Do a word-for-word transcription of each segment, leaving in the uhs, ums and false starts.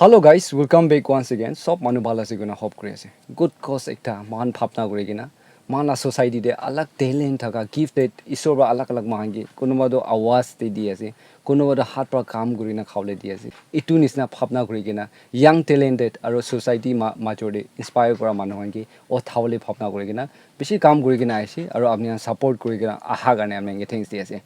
Hello guys, welcome back once again. Sob manu bhal ase koina hope kuri ase. Good cause ekta mohan bhabna kuri kena mohan la society te alag talent thaka, gifted, isor para alag alag mohan ke, kunuba toh awaz te di ase, kunuba toh hath para kam kuri kena khabole di ase. Etu nisna bhabna kuri kena young talented aro society ma major te inspire kura manu khan ke uthabole bhabna kuri kena bishi kam kuri kena aise aro apni khan support kuri kena aha karne apni khan ke thanks di ase.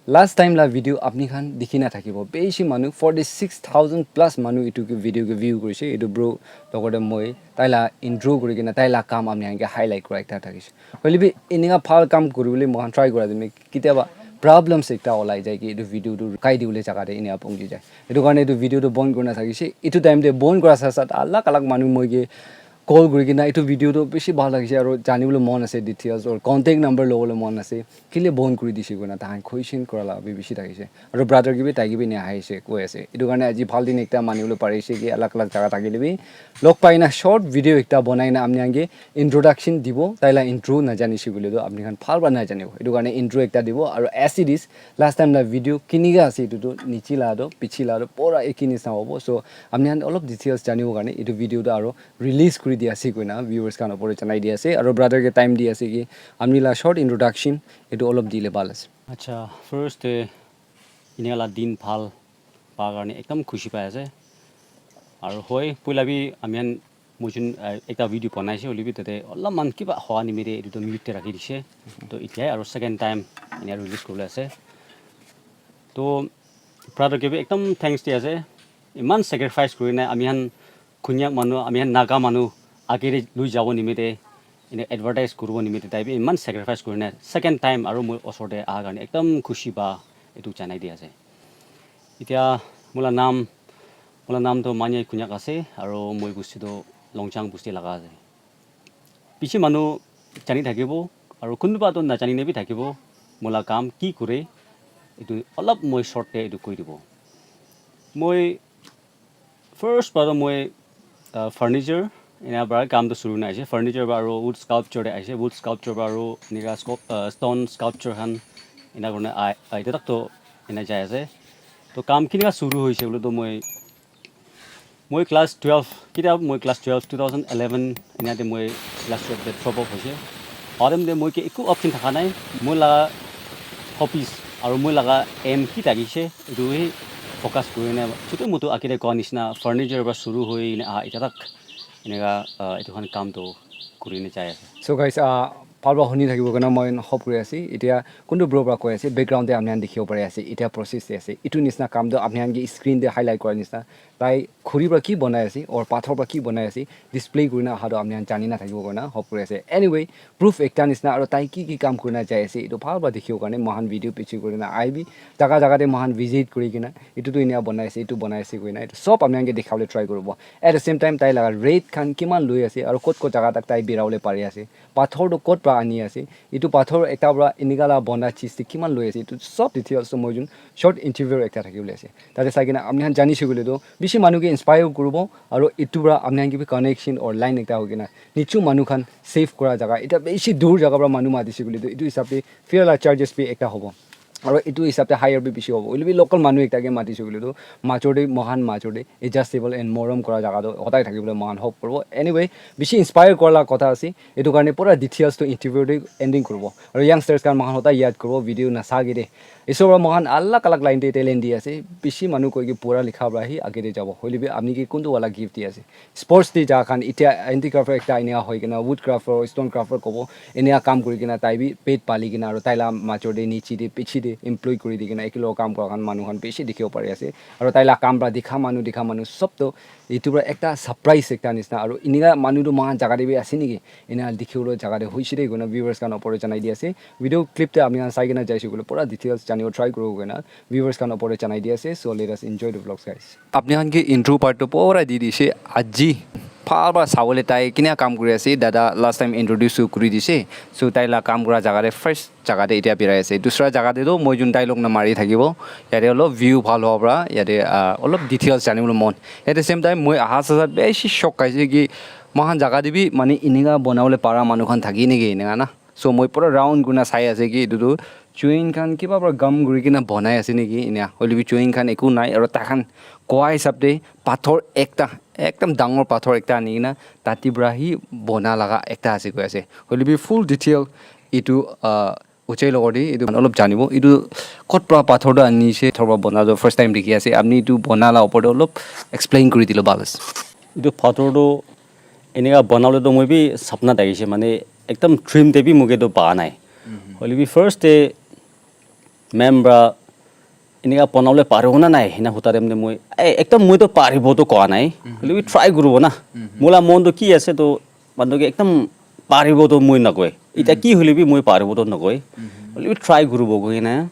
Last time la video apni khan dikhi na thakibo, bishi manu, forty six thousand plus manu etu ke video ke view kurise. Etu bro logote moi tai la intro kuri kena tai la kam apni khan ke highlight kura ekta thakise. Hoile bi eninka bhal kam kuribole moikhan try kura time te kitiaba problems ekta olai jai ki etu video tu rukai dibole jaga te eninka pongji jai. Etu karne etu video tu bon kurina thakise. Etu time te bon kura sat sat alag alag manu moi ke call kuri kena etu video tu bishi bhal lagise aro janibole mon ase details or contact number lobole mon ase. Kile bon kuri dise koina tahan question kura la bi bishi thakise. Aro brother ke bi tai ke bi eninka aise koi ase. Etu karne aji bhal din ekta manibole parise ki alag alag jaga thakile bi log pai na short video ekta bonai na apni khan ke introduction dibo. Tai la intro najanise koile toh apni khan bhal para najanibo. Etu karne intro ekta dibo aro as it is last time la video kinika ase etu toh niche la toh piche la toh pura eki nisna hobo. So apni khan olop details janibo karne etu video toh aro release kuri di ase koina viewers khan opor te janai di ase aro brother ke time di ase ki apni la short introduction etu olop dile bhal ase. Acha, first te enika la din bhal pa karne ekdam khushi pai ase. Aro hoi, puila bi ami khan moi jun, eh, ekta video banai ase, hoilebi tate olopman kiba hoa nimite etu toh mute te rakhi dise. To etia aro second time enika release kuribole ase. To brother ke bi ekdam thanks di ase. Iman sacrifice kurina ami khan Konyak manu, ami khan Naga manu age te lui jabo nimite ene advertise kuribo nimite tai bi iman sacrifice kurina second time aro moi osor te aha karne ekdam khushi pa etu janai di ase. Etia mola nam, mola nam toh Manye Konyak ase aro moi busti toh Longchang busti laga ase. Bishi manu jani thakibo aro kunuba toh najani na bi thakibo mola kam ki kure etu olop moi short te etu koi dibo. Moi first para moi, uh, furniture ena para kam tu shuru na ase. Furniture para aro wood sculpture te ase. Wood sculpture para aro enika sculp-, uh, stone sculpture khan ena kurina ai, ai tak to ena jai ase. To kam kinika shuru hoise bole to moi, moi class twelve, kitab moi class twelve, two thousand eleven ena te moi class twelve te drop out hoise. Aur em te moi ke eku option thaka nai. Moi la hobbies aro moi laga aim ki thakise, etu he focus kuri na chutu mutu age te koa nishina furniture para shuru hoi na aha eta tak enika, ah, etu khan kam toh kuri na jai ase. So guys, ah, bhal para huni thakibo koina moi hope kuri ase. Etia kuntu bro para koi ase, background te apni khan dikhibo pari ase, etia process te ase. Etu nishina kam toh apni khan ke screen te highlight kura nishina tai khuri para ki banai ase or pathor para ki banai ase, display kurina aha toh apni khan jani na thakibo koina hope kuri ase. Anyway, proof ekta nishina aro tai ki ki kam kurina jai ase etu bhal para dikhibo karne moikhan video piche kurina ahibi. Jaga jaga te moikhan visit kuri kena etu tu enika banai ase, etu banai ase koina etu sob apni khan ke dikhabole try kuribo. At the same time tai laga rate khan kiman loi ase aro kot kot jaga tak tai birabole pari ase, pathor tu kot para ani ase, etu pathor ekta para enika la bona chis te kiman loi ase, etu sob details tu moi jun short interview ekta thakibole ase. Tate sai kena apni khan jani se koile tu bishi manu ke inspire kuribo aro etu para apni khan ke bi connection or line ekta hoi kena nichu manu khan save kura jaga, eta bishi dur jaga para manu mati se koile tu etu hisab te fare la charges bi ekta hobo. Aro etu hisab te hire bi bishi hobo. Hoile bi local manu ekta ke mati se koile tu major te, moikhan major te adjustable and morom kura jaga tu hodai thakibole moikhan hope kuribo. Anyway, bishi inspire kura la kotha ase. Etu karne pura details tu interview te ending kuribo. Aro youngsters khan moikhan hodai yad kuribo video nasa ke de. Isor para moikhan alag alag line te talent di ase. Bishi manu koi ke pura likha para hi age te jabo. Hoile bi apni ke kuntu wala gift di ase. Sports te ja khan etia handicrafter ekta enika hoi kena wood crafter, stone crafter kobo, enika kam kuri kena tai bi pet pali kena aro tai la major te niche te piche te employ kuri di kena ekelog kam kura khan manu khan bishi dikhibo pari ase. Aro tai la kam para dikha manu, dikha manu sob toh etu para ekta surprise ekta nishina aro enika manu toh moikhan jaga te bi ase niki? Enika dikhibo jaga te hoise de koina viewers khan opor te janai di ase. Video clip te apni khan sai kena jai se koile pura details janibo try kuribo koina viewers khan opor te janai di ase. So let us enjoy the vlogs, guys. Apni khan ke intro part to pura di dise. Aji bhal para sabole tai kinika kam kuri ase, dada last time introduce kuri dise. So tai la kam kura jaga te first jaga te etia birai ase. Dusra jaga te toh moi jun dialogue na mari thakibo. Yate olop view bhal howa para yate, ah, olop details janibole mon. At the same time moi aha sa sa bishi shock khaise ki moikhan jaga te bi mane enika banabole para manu khan thaki niki enika na. So moi pura round kurina sai ase ki etu tu chuin khan kiba para gam kuri kena bonai ase niki enia. Hoile bi chuin khan eku nai, aro tai khan koa hisab te pathor ekta, ekdam dangor pathor ekta ani kena tati para hi bona laga ekta ase koi ase. Hoile bi full detail etu, ah, Uchai logor te etu olop janibo. Etu kot para pathor tu ani se, pathor para bona tu first time dikhi ase. Apni etu bona la upor te olop explain kuri dile bhal ase. Etu pathor tu eneka banabole tu moi bi sapna thakishe, mane ekdam dream te bi moke tu pa nai. Hoile bi first te ma'am para eneka banabole paribo na nai, hena huta time te moi, "Eh, ekdam moi tu paribo tu koa nai. Hoile bi try kuribo na." Mola mon tu ki ase tu, manu ke ekdam paribo tu moi nakoi. Ita ki hoile bi moi paribo tu nakoi. Hoile bi try kuribo koi kena.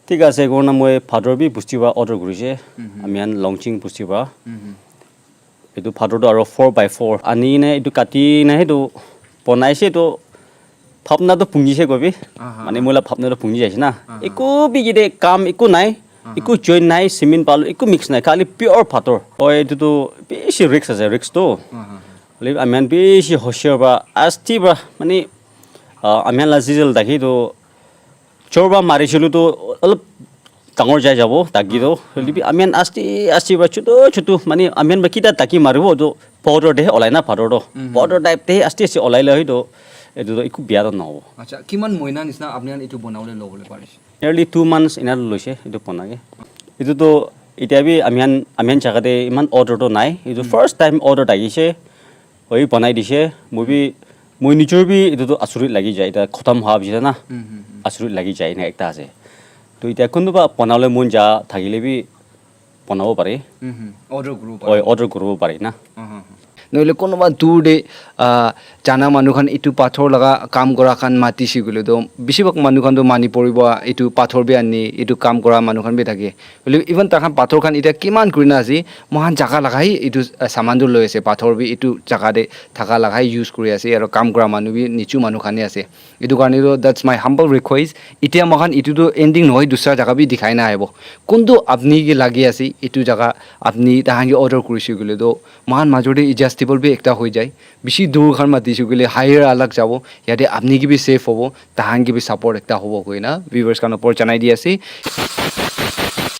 Thik ase, koi kena moi pathor bi bosti para order kurishe. Ami khan Longching bosti para. Etu pathor tu aro four by four ani kena etu kati kena etu bonai se etu bhabna tu pungi se kobi. Mane moi la bhabna tu pungi jaise na. Eku bi yate kam eku nai. Eku join nai, cement balu eku mix nai, khali pure pathor. Oi, etu tu bishi risk ase, risk tu. Hoile bi ami khan bishi hoshiar para, asti para, mane, ah, ami khan la sizzle thaki tu, chor para mari shulu tu olop dangor jai jabo, dagi tu. Hoile bi ami khan asti, asti para chutu, chutu, mane ami khan para kita dagi maribo tu, powder te olai na pathor tu. Powder type te asti, asti olai le hoi tu, etu tu eku bia tu nahobo. Acha, kiman moina nisna apni khan etu bonabole lobole parise? Nearly two months ena loise etu bona ke. Etu tu etia bi ami khan, ami khan jaga te iman order tu nai. Etu first time order thakise. Hoi banai dise. Moi bi, moi nijor bi etu tu asurit lagi jai. Eta khotom howa piche na. Asurit lagi jai ena ekta ase. To etia kunuba banabole mon ja thakile bi banabo pare. Order kuribo pare. Oi, order kuribo pare na. Nohole kunuba dur te, ah, jana manu khan etu pathor laga kam kora khan matise koile tu, besibhag manu khan tu mani poribo, etu pathor bi ani, etu kam kora manu khan bi thake. Hoile even tai khan pathor khan etia kiman kurina ase, moi khan jaga laga hi etu, ah, saman tu loi ase, pathor bi etu jaga te thaka laga hi use kuri ase, aro kam kora manu bi nichu manu khan hi ase. Etu karne tu, that's my humble request. Etia moi khan etu tu ending nohoi, dusra jaga bi dikhai na ahibo. Kuntu apni ke lagi ase, etu jaga apni tahan ke order kurise koile tu, moi khan major te adjustable bi ekta hoi jai. Bishi dur khan matise koile hire alag jabo, yate apni ke bi safe hobo, tahan ke bi support ekta hobo koina viewers khan opor janai di ase.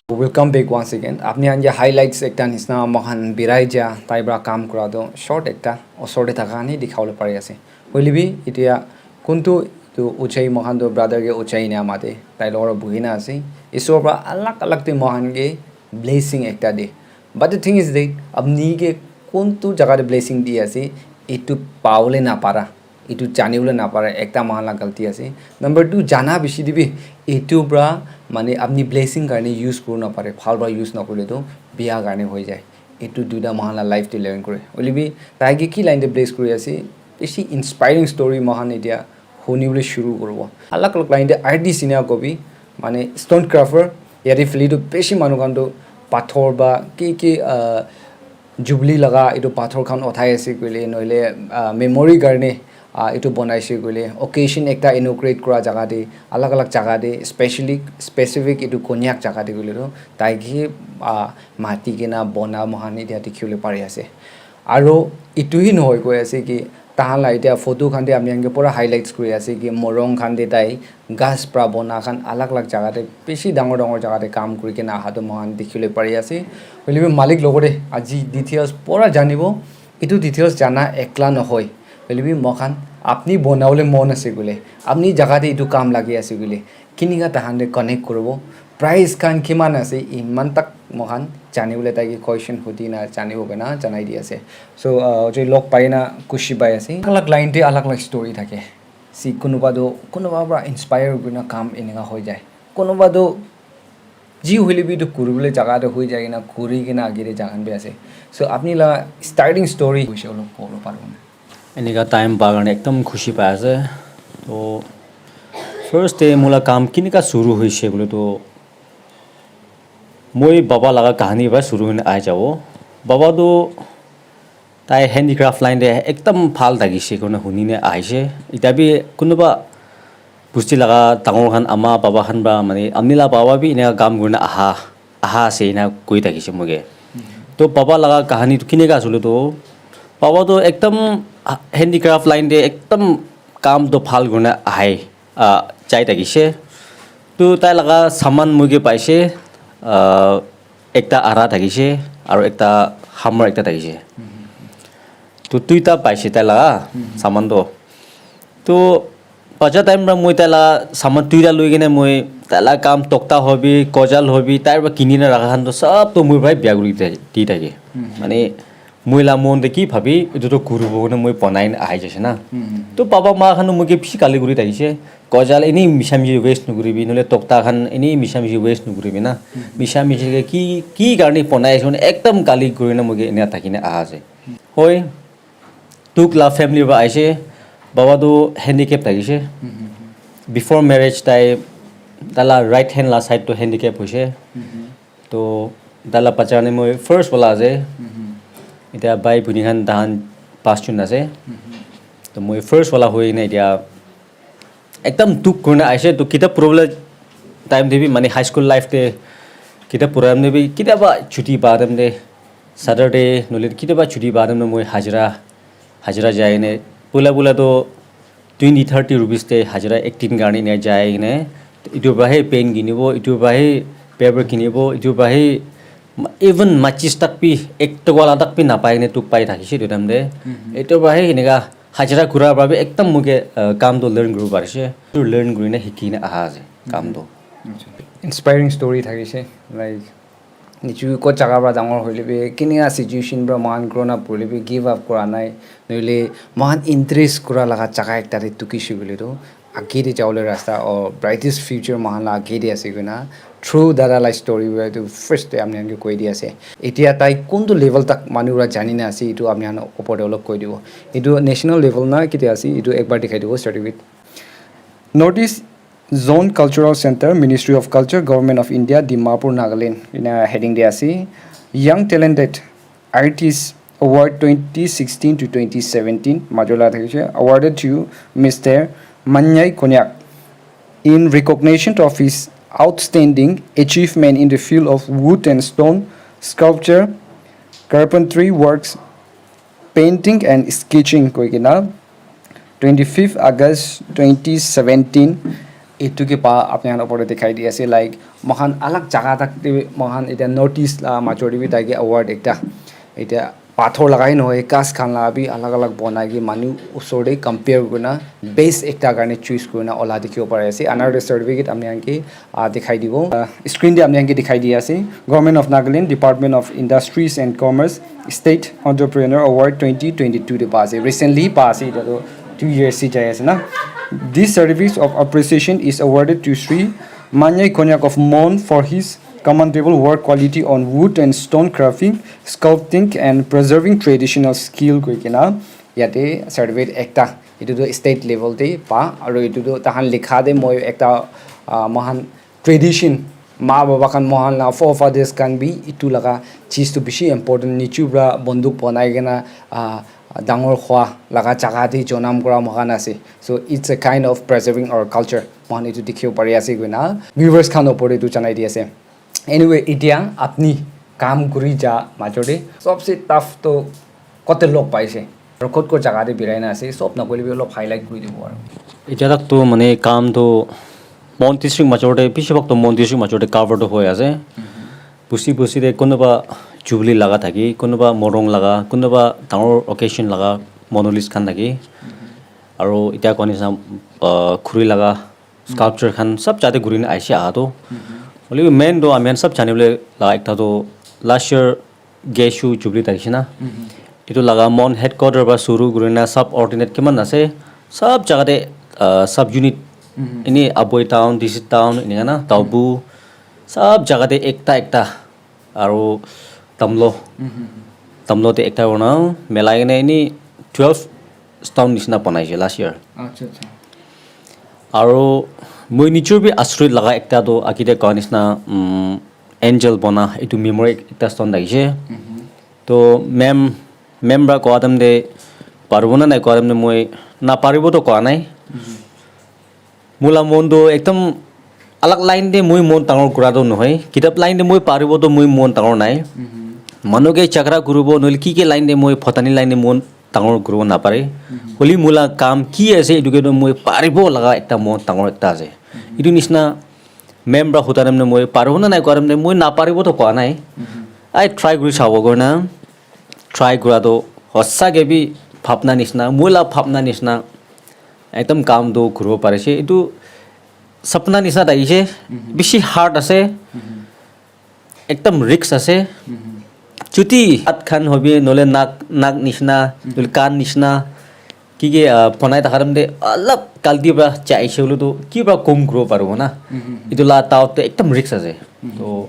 Welcome back once again. Apni khan ke highlights ekta nisna moi khan birai ja, tai para kam kora tu short ekta, osor te thaka khan hi dikhabole pari ase. Hoile bi, etia kuntu tu Uchai, moi khan tu brother ke Uchai ena mate, tai logor buhi na ase. Isor para alag alag te moi khan ke blessing ekta de. But the thing is that, apni ke kuntu jaga te blessing di ase, etu pabole na para, etu janibole na para, ekta moi khan la galti ase. Number two, jana bishi te bi, etu para, mane, apni blessing karne use kuri na pare, bhal para use na kurile tu, bia karne hoi jai. Etu duita moi khan la life te learn kore. Hoile bi tai ke ki line te bless kuri ase, bishi inspiring story moi khan etia huni bole shuru kuribo. Alag alag line te artist ena kobi, mane stone crafter, yate phale tu bishi manu khan tu pathor ba ki ki, ah, jubilee laga etu pathor khan uthai ase koile, nohole, ah, memory karne, ah, etu bonai se koile, occasion ekta inaugurate kura jaga te, alag alag jaga te, specially, specific etu Konyak jaga te koile tu, tai ke, ah, mati kena bona moi khan etia dikhi bole pari ase. Aro etu hi nohoi koi ase ki, tahan la etia photo khan te ami khan ke pura highlights kuri ase ki, morung khan te tai ghas pra bona khan alag alag jaga te, bishi dangor dangor jaga te kam kuri kena aha toh moi khan dikhi bole pari ase. Hoile bi malik logote aji details pura janibo. Etu details jana ekla nohoi. Hoile bi moi khan apni bonabole mon ase koile, apni jaga te etu kam lagi ase koile, kinika tahan te connect kuribo, price khan kiman ase, iman tak moi khan jani bole tai ke question hudi na janibo koina janai di ase. So, ah, je log pai na khushi pai ase. Alag alag line te alag alag story thake. Si kunuba tu, kunuba pra inspire kurina kam enika hoi jai. Kunuba tu ji hoile bi etu kuribole jaga te hoi jai kena, kuri kena age te ja khan bi ase. So, apni la starting story hoise olop kobo paribo na? Enika time pa karne ekdam khushi pai ase. To, first day mola kam kinika shuru hoise koile to, moi baba laga kahani para shuru hoina ahi jabo. Baba tu tai handicraft line te ekdam bhal thakise koina huni ne ahise. Eta bi kunuba bosti laga dangor khan, ama baba khan pra, mane, apni la baba bi enika kam kurina aha, aha ase, ena koi thakise moike. To baba laga kahani tu kinika ase koile to, baba tu ekdam handicraft line te ekdam Kam toh bhal kurina ahai, ah, jai thakishe. Tu tai laga saman moi ke paishe, ah, ekta ara thakishe, aro ekta hammer ekta thakishe. Tu tuita paishe tai laga saman toh. Tu bacha time pra moi tai la saman tuita loi kena moi tai la kam tokta hobi, kojal hobi, tai pra kini na rakha khan toh sab toh moi pra biya kuri di thake. Mane, moi la mon te ki bhabi, etu toh kuribo koina moi banai na ahi jaise na. To baba ma khan moi ke bishi gali kuri thakishe. Kojal eni misha mishi waste nukuribi, nohole tokta khan eni misha mishi waste nukuribi na. Misha mishi ke ki, ki karne banai ase koina ekdam gali kuri na moi ke enia thaki na aha ase. Hoi, tuk la family ba aise, baba tu handicap thakishe. Before marriage tai, tai la right hand la side to handicap hoise. To tai la bacha khan moi first wala ase. Etia bhai bhuni khan tahan pas jon ase. To moi first wala hoi kena etia ekdam dukh kurina aise. To kitab purabole time te bi, mane high school life te kitab pura time te bi, ketiaba chuti pa time te Saturday nohole ketiaba chuti pa time te moi hajira, hajira jai kena, pula pula to twenty, thirty rupees te hajira ek din karne enia jai kena, etu pra he pen kinibo, etu pra he paper kinibo, etu pra he even machis tak bi, ek toka la tak bi napai kena dukh pai thakishe etu time te. Etu pra he enika hajira kura pra bi ekdam moi ke, uh, kam to learn kuribo parishe. To learn kurina hikina aha ase kam to. Inspiring story thakishe, like, nichu ko jaga pra dangor hoile bi, kinika situation pra mohan grown up hoile bi give up kura nai, nohole mohan interest kura laga jaga ekta te tukishe koile to age te jawole rasta or brightest future mohan la age te ase koina through dada la story pra etu first te apni khan ke koi di ase. Etia tai kuntu level tak manu pra jani na ase, etu apni khan opor te olop koi dibo. Etu national level na ketia ase, etu ekbar dikhai dibo, starting with Northeast Zone Cultural Centre, Ministry of Culture, Government of India, Dimapur, Nagaland. Ena heading de ase. Young talented Artist Award twenty sixteen to twenty seventeen, majola thakishe, awarded to Mister Manyai Konyak in recognition of his outstanding achievement in the field of wood and stone sculpture, carpentry works, painting and sketching koi kena twenty fifth August twenty seventeen etu ke pa apni khan opor te dikhai di ase, like, moikhan alag jaga tak te moikhan eta North East la major te bi tai ke award ekta eta pathor lagai nohoi ghas khan la bi alag alag bonai ke manu usor te compare kurina best ekta karne choose kurina ola dikhibo pari ase. Another certificate apni khan ke ah, dikhai dibo. Ah, screen te apni khan ke dikhai di ase. Government of Nagaland, Department of Industries and Commerce, State Entrepreneur Award twenty twenty-two te pa ase. Recently pa ase, etia toh two years se jai ase na. This certificate of appreciation is awarded to Sri Manyai Konyak of Mon for his commendable work quality on wood and stone carving, sculpting and preserving traditional skill koi kena yate certificate ekta. Etu tu state level te pa, aru etu tu tahan likha de moi ekta, ah, mohan tradition, ma baba khan, mohan la forefathers khan bi etu laga cheez tu bishi important, nichu pra banduk banai kena, ah, dangor hua laga jaga te jonam kura moikhan ase. So it's a kind of preserving our culture. Moikhan etu dikhibo pari ase koina viewers khan opor te etu janai di ase. Anyway, etia apni kam kuri ja major te sobse tough to kote log paise? Aru kot kot jaga te birai na ase, sob nakoile bi olop highlight kuri dibo aru. Etia tak to mane kam to Mon district major te, bishi bhag to Mon district major te cover to hoi ase. Busti busti te kunuba jubilee laga thaki, kunuba morung laga, kunuba dangor occasion laga monolith khan thaki. Aru etia koa nisna, ah, khuri laga sculpture khan sab jate gurina aise aha to. Hoile bi main to ami khan sab jani bole la ekta to last year Geshu Jubilee thakishe na. Etu laga Mon headquarter para shuru kurina sub ordinate kiman ase, sab jaga te, ah, sub unit, ini Aboi town, D C town, enika na, Taobu, sab jaga te ekta ekta, aru Tamlo, Tamlo te ekta kurina milai kena ini twelve town nishina banaishe last year. Acha, acha. Aru moi nijor bi asorit laga ekta toh agete koa nishina, um, angel bona etu memory ekta stone thakishe. Toh ma'am, ma'am para koa time te paribo na nai koa time te moi naparibo toh koa nai. Moila mon toh ekdum alag line te moi mon dangor kura toh nohoi. Kitab line te moi paribo toh moi mon dangor nai. Manu ke jhagara kuribo nohole ki ki line te moi photani line te mon dangor kuribo napare. Holi moi la kam ki ase, etu ke toh moi paribo laga ekta mon dangor ekta ase. Etu nisna ma'am pra huda time te moi paribo na nai koa time te moi naparibo toh koa nai. Ai try kuri sabo koina. Try kura toh hosa ke bi bhabna nisna, moi la bhabna nisna ekdam kam toh kuribo parise. Etu sapna nisna thakise, bishi hard ase, ekdam risk ase. Chuti hat khan hobi nole nak, nak nisna, nole kan nisna, ki ki, ah, banai thaka time te alap galti pra chaise hoile toh ki pra kom kuribo paribo na. Etu la taut te ekdam risk ase. Toh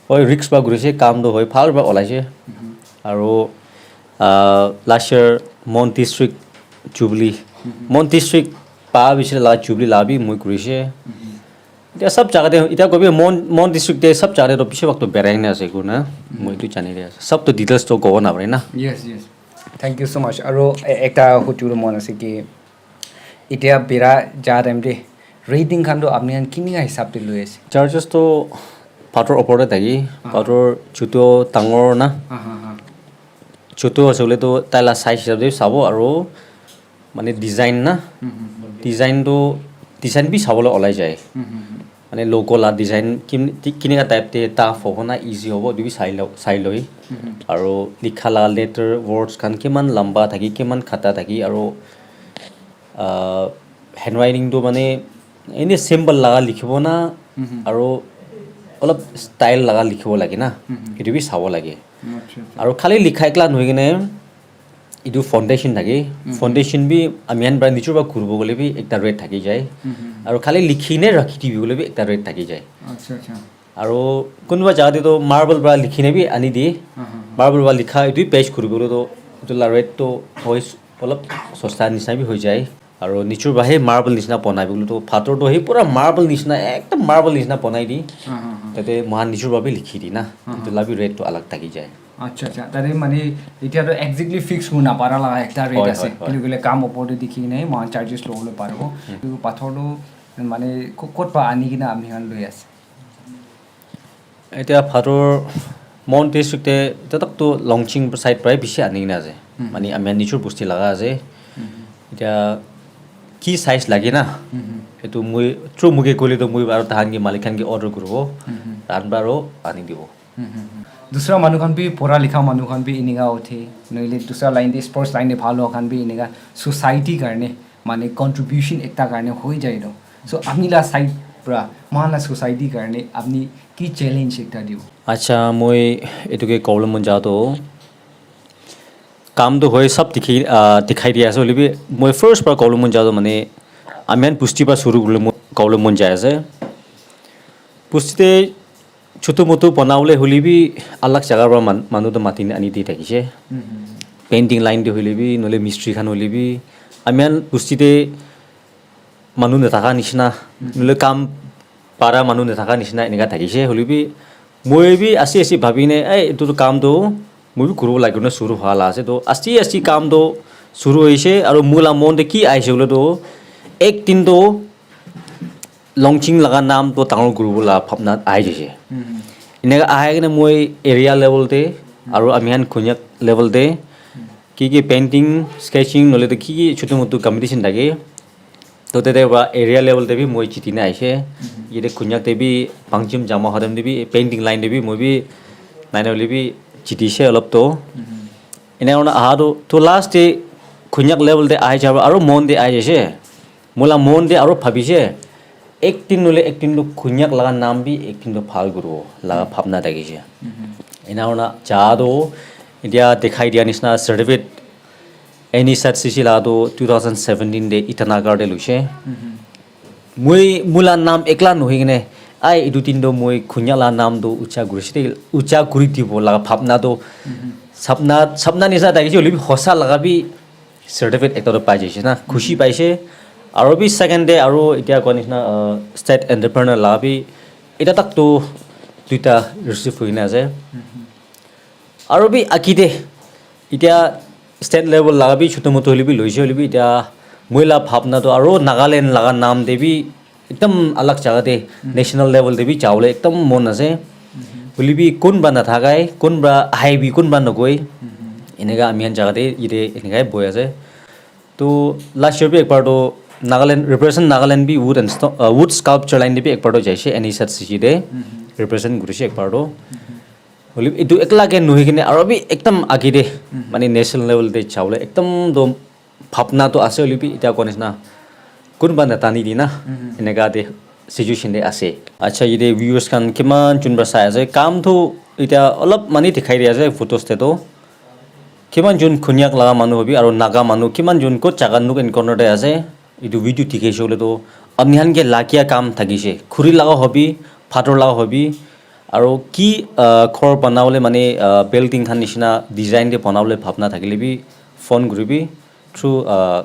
hoi, risk pra kurise, kam toh hoi, bhal pra olaise. Aro, ah, last year Mon District Jubilee, Mon District pa bishi la Jubilee la bi moi kurise. Etia sab jaga te, etia kobi Mon, Mon District te sab jaga te toh bishi bhag toh berai na ase kurina, moi etu jani de ase. Sab toh details toh kobo napare na. Yes, yes. Thank you so much. Aro e-, ekta hudibo mon ase ki, etia bira ja time te rating khan toh apni khan kinika hisab te loi ase? Charges toh pathor opor te thaki, pathor chutu dangor na. Chutu ase hoile toh tai la size hisab te sabo aro mane design na, design toh, design bi sabole olai jai. Mane logo la design kin-, ti-, kinika type te tough hobo na easy hobo, etu bi sai lo, sai loi. Aro likha la letter, words khan kiman lamba thaki, kiman khata thaki, aro, ah, handwriting toh mane ene simple laga likhibo na, aro olop style laga likhibo lage na, etu bi sabo lage. Aro khali likha ekla nohoi kene, etu foundation thake. Foundation bi ami khan para nijor para kuribo koile bi ekta rate thaki jai. Aru khali likhi ne rakhi dibi koile bi ekta rate thaki jai. Acha, acha. Aru kunba jaga te toh marble para likhi ne bi ani di. Aha. Marble para likha etu paste kuribo koile toh etu la rate toh hoi olop sosta nisna bi hoi jai. Aru nijor para he marble nisna banai bole toh pathor toh he pura marble nisna ekdom marble nisna banai di. Aha, aha. Tate moikhan nijor para bi likhi di na. Aha. Etu la bi rate toh alag thaki jai. Acha, acha. Tare mane, itya toh exactly fix hoi napara laga ekta rate ase. Hoi, hoi, hoi. Kile koile kam opor te dikhi kene moikhan charges lobole paribo. Hmm. Etu pathor toh mane ko-, kot pa ani kena ami khan loi ase? Etya pathor Mon district te, etya tak toh Longching side para bishi ani kena ase. Hmm. Mane ami khan nijor bosti laga ase. Hmm. Etya ki size lage na? Hmm. Etu moi, through moi ke koile toh moi aru tahan ke malik khan ke order kuribo. Hmm. Tahan para aru ani dibo. Hmm, hmm, hmm. Dusra manu khan bi, pura likha manu khan bi enika uthe, nohile dusra line te, sports line te bhal hua khan bi enika society karne, mane contribution ekta karne hoi jai toh. So, apni la side pra, moikhan la society karne, apni ki challenge ekta dibo? Acha, moi etu ke kobole mon ja toh, kam toh hoi, sab dikhi, ah, dikhai di ase, hoile bi moi first pra kobole mon ja toh, mane, ami khan bosti pra shuru kuribole mon, kobole mon jai ase. Bosti te chutu mutu banabole hoile bi alag jaga pra man-, manu toh mati na ani di thakishe. Mhm. Painting line te hoile bi, nohole mistri khan hoile bi, ami khan bosti te manu nathaka nishina, mhm, nohole kam para manu nathaka nishina enika thakishe. Hoile bi moi bi ase ase bhabi ne, "Eh, etu toh kam toh moi bi kuribo lage," kurina shuru hua la ase. Toh asti asti kam toh shuru hoishe, aru moi la mon te ki ahishe koile toh, ek din toh Longching laga naam toh dangor kuribo la bhabna ahi jaise. Mhm. Eneka ahi kena moi area level te, mhm, aru ami khan Konyak level te, mhm, ki ki painting, sketching, nohole toh ki ki chutu mutu competition thake. Toh tete pra area level te bi moi jiti na ahishe. Mhm. Yate Konyak te bi, Pangchim Jama Hodam te bi, painting line te bi moi bi, nai nai hoile bi jiti she olop toh. Mhm. Ena kurina aha toh, toh last te Konyak level te ahi jabo, aru mon te ahi jaise. Moi la mon te aru bhabishe, ek din nohole ek din toh Konyak laga naam bi ek din toh bhal kuribo laga bhabna thakishe. Mhm. Ena kurina ja toh, etya dikhai dia nishina certificate N H R C C laga toh two thousand seventeen te Itanagar te loishe. Mhm. Moi, moi la naam ekla nohoi kene, ai, etu din toh moi Konyak la naam toh ucha kurise de, ucha kuri dibo laga bhabna toh, mhm, sapna, sapna nishina thakishe, hoile bi hosa laga bi certificate ekta toh pai jaise na, khushi paise. Aru bi second day aru etya koa nishina, uh, state entrepreneur la bi eta tak toh duita receive hoikena ase. Aru bi agi te etya state level laga bi chutu mutu hoile bi loise hoile bi etya moi la bhabna toh aru Nagaland laga naam te bi ekdam alag jaga te, mhm, national level te bi jabole ekdam mon ase. Mhm. Hoile bi kunba nathakai, kunba ahi bi kunba nagoi. Mhm. Eneka ami khan jaga te yate eneka bohi ase. To last year bi ekbar to Nagaland, represent Nagaland bi wood and sto- uh, wood sculpture line te bi ekbar to jaise N H R C C te represent kurise ekbar to. Hoile etu ekla ke nohoi kene aro bi ekdam age te mane national level te jabole ekdam to bhabna to ase hoile bi eta koa nisna kunba natani di na eneka te situation te ase. Acha yate viewers khan kiman jun para sai ase kam to eta olop mani dikhai di ase photos te to. Kiman jun Konyak laga manu hobi aro Naga manu kiman jun kot jaga nuk encounter te ase. Etu video dikhi ase koile toh apni khan ke lagia kam thakise khuri laga hobi phator laga hobi aro ki ah, ghor banabole mane ah, building khan nishina design te banabole bhabna thakile bi phone kuribi through ah,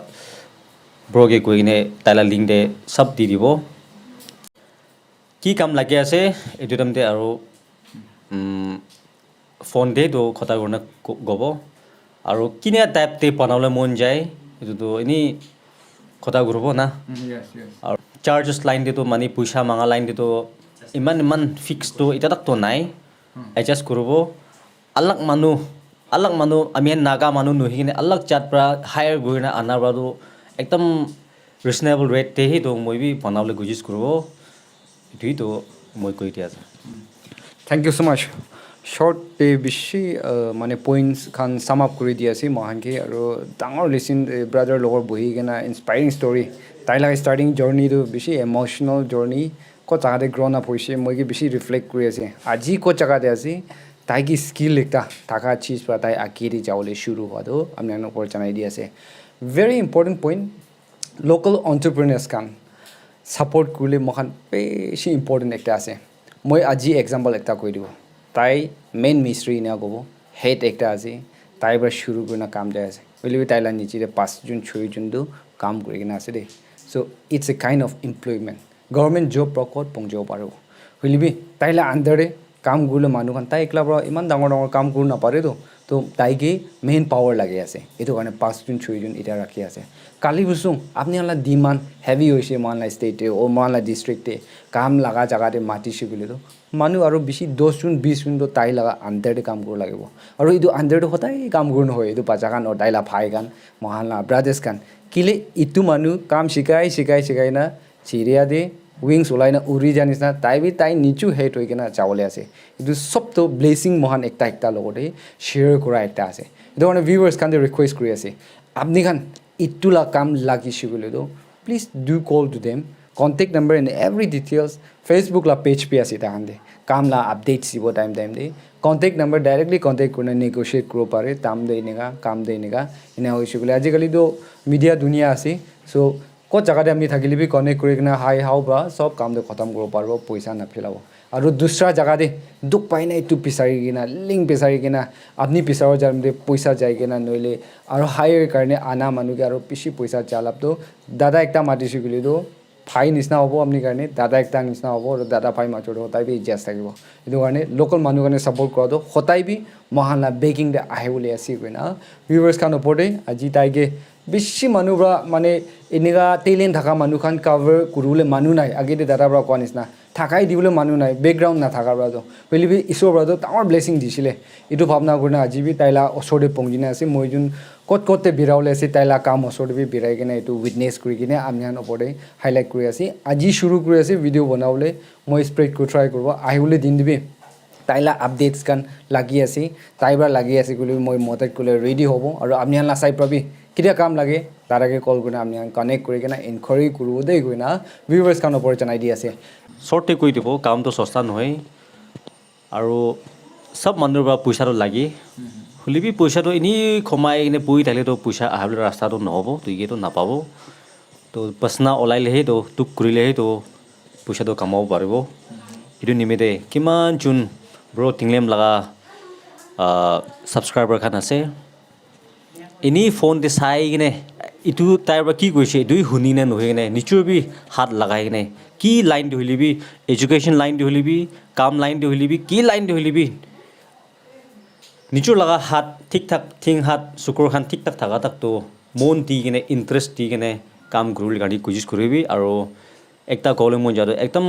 bro ke koi kene taila link te sab di dibo. Ki kam lagi ase etu time te aro um, phone te toh khota kurina ko- gobo aro kine type te banabole mon jai etu toh ini khota kuribo na. Mm, yes, yes. Aro charges line te toh mani puisa manga line te toh iman iman fix toh ita tak toh nai. Adjust kuribo alag manu alag manu ami khan naga manu nohoi kene alag jat para hire kurina ana para toh ekdam reasonable rate te hi toh moi bi banabole kosis kuribo. Etu hi toh moi koi dia ase. Thank you so much. Short te bishi uh, mane points khan sum up kuri di ase mohan ke aro dangor lesson eh, brother logor bohi kena inspiring story tai laga starting journey tu bishi emotional journey ko jaga te grown up hoise moi ke bishi reflect kuri ase aji ko jaga te ase tai ki skill ekta thaka cheez para tai age te jabole shuru hua tu apni khan upor janai di ase very important point local entrepreneurs khan support kurile moikhan bishi important ekta ase moi aji example ekta koi dibo tai main mistri ena kobo head ekta ase tai para shuru kurina kam jai ase hoile bi tai la niche te pas jun choi jun tu kam kuri kena ase de so it's a kind of employment government job para kot pong jabo paribo hoile bi tai la under te kam kurile manu khan tai ekla para iman dangor dangor kam kuri napare to to tai ke main power lage ase etu karne pas jun choi jun eta rakhi ase kali busu apni khan la demand heavy hoise mohan la state te or mohan la district te kam laga jaga te mati se koile to manu aro bishi dos jun bis jun to tai laga under te kam kuri lagibo aro etu under te hodai kam kuri nohoi etu bacha khan or tai la bhai khan mohan la brothers khan kile etu manu kam shikai shikai shikai na chiria te wings ulai na uri ja nisna tai bi tai nichu head hoi kena jabole ase etu sob to blessing mohan ekta ekta logote share kura ekta ase etu karne viewers khan te request kuri ase apni khan etu la kam lagi shikile to please do call to them contact number and every details facebook la page bi ase tahan te kam la updates dibo time time te contact number directly contact kurina negotiate kuribo pare tam te eneka kam te eneka ena hoise koile ajikali to media dunia ase so kot jaga te ami thakile bi connect kuri kena hi how ba sob kam te khatam kuribo paribo poisa naphelabo aru dusra jaga te dukh pai na etu bisari kena link bisari kena apni bisaro jai te poisa jai kena noile aru hire karne ana manu ke aru bishi poisa jalab to dada ekta mati se koile to bhai nisna hobo apni karne dada ekta nisna hobo aru dada bhai major te hodai bi adjust thakibo etu karne local manu karne support kura to hodai bi moikhan la begging te ahibole ase koina viewers khan opor te aji tai ke bishi manu para mane enika talent thaka manu khan cover kuribole manu nai age te dada para koa nishina thakai dibole manu nai background nathaka para toh hoile bi isor para toh dangor blessing disile etu bhabna kurina aji bi taila osor te pongji na ase moi jun kot kot te birabole ase taila kam osor te bi birai kena etu witness kuri kena ami khan opor te highlight kuri ase aji shuru kuri ase video banabole moi spread kuri try kuribo ahibole din te bi taila updates khan lagi ase tai para lagi ase koile moi madad kule ready hobo aru apni khan la side para bi ketia kam lage tate ke call kurina apni khan connect kuri kena inquiry kuribo de koina viewers khan opor janai di ase. Short te koi dibo kam toh sosta nohoi aru sob manu para poisa toh lage hoile bi poisa toh eni khomai kena bohi thakile toh poisa ahabole rasta toh nohobo toh ye toh napabo. To pasna olai lehe to tuk kuri lehe to puisa to kamabo paribo. Etu nimite kiman jun bro tinglem laga ah, subscriber khan ase. Ini phone te sai kene etu tai para ki koise etu huni kene nohoi kene nichur bi hat lagai kene ki line te hoile bi education line te hoile bi kam line te hoile bi ki line te hoile bi Nijor laga hat thik thak thing hat sukur khan thik thak thaka tak toh mon di kene interest di kene kam kuribole karne kosis kuribi aro ekta kobole mon ja toh ekdum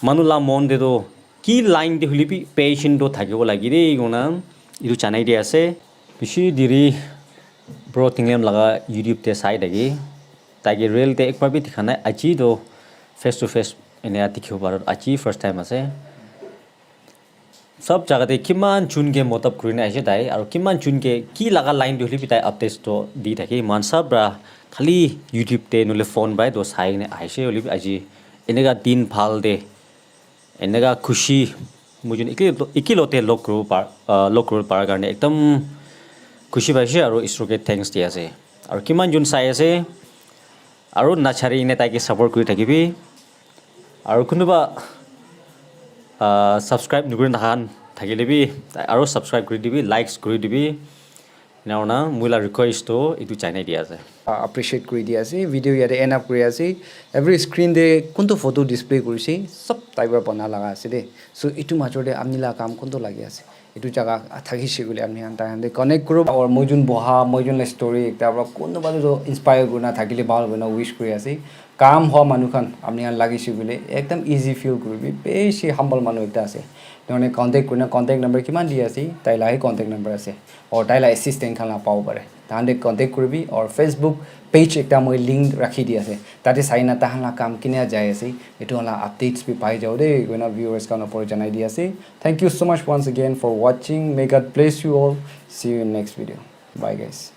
manu la mon te toh ki line te hoile bi patient toh thakibo lage de koina etu janai di ase. Bishi diri bro Tinglem laga YouTube te sai thaki. Taike real te ekbar bi dikha nai. Aji toh face to face enia dikhibo paru. Aji first time ase. Sab jaga te kiman jun ke motab kuri na aise tai, aru kiman jun ke ki laga line te hoile bi tai updates toh di thake. Moikhan sab pra khali YouTube te nohole phone para toh sai kena aise, hoile bi aji eneka din bhal te eneka khushi moi jun eke, eke lote log kuribo par, ah, log kuribo par karne ekdam khushi paise aru Isor ke thanks di ase. Aru kiman jun sai ase aru nachari kena tai ke support kuri thakibi. Aru kunuba, ah, subscribe nukuri na khan thakile bi aru subscribe kuri dibi, likes kuri dibi. Ena hoina moi la request toh etu janai dia ase. Uh, appreciate kuri di ase. Video yate end up kuri ase. Every screen te kuntu photo display kurise, sab tai para bana laga ase de. So itu major te amni la kam kuntu lagi ase. Itu jaga thakise koile amni khan tai khan te connect kuro. Or moi jun boha, moi jun la story ekta para kuntu ba toh inspire kurina thakile bhal kurina wish kuri ase. Kam hoa manu khan amni khan lagise koile ekdam easy feel kuribi. Beshi humble manu ekta ase. None contact kurina contact number kiman di ase, tai la hi contact number ase. Or tai la assistant khan la pabo pare. Tahan te contact kuribi or Facebook page ekta moi link rakhi di ase. Tate sai na tahan la kam kinia jai ase. Etu la updates bi pai jao de. Koina viewers khan opor janai di ase. Thank you so much once again for watching. May God bless you all. See you in next video. Bye guys.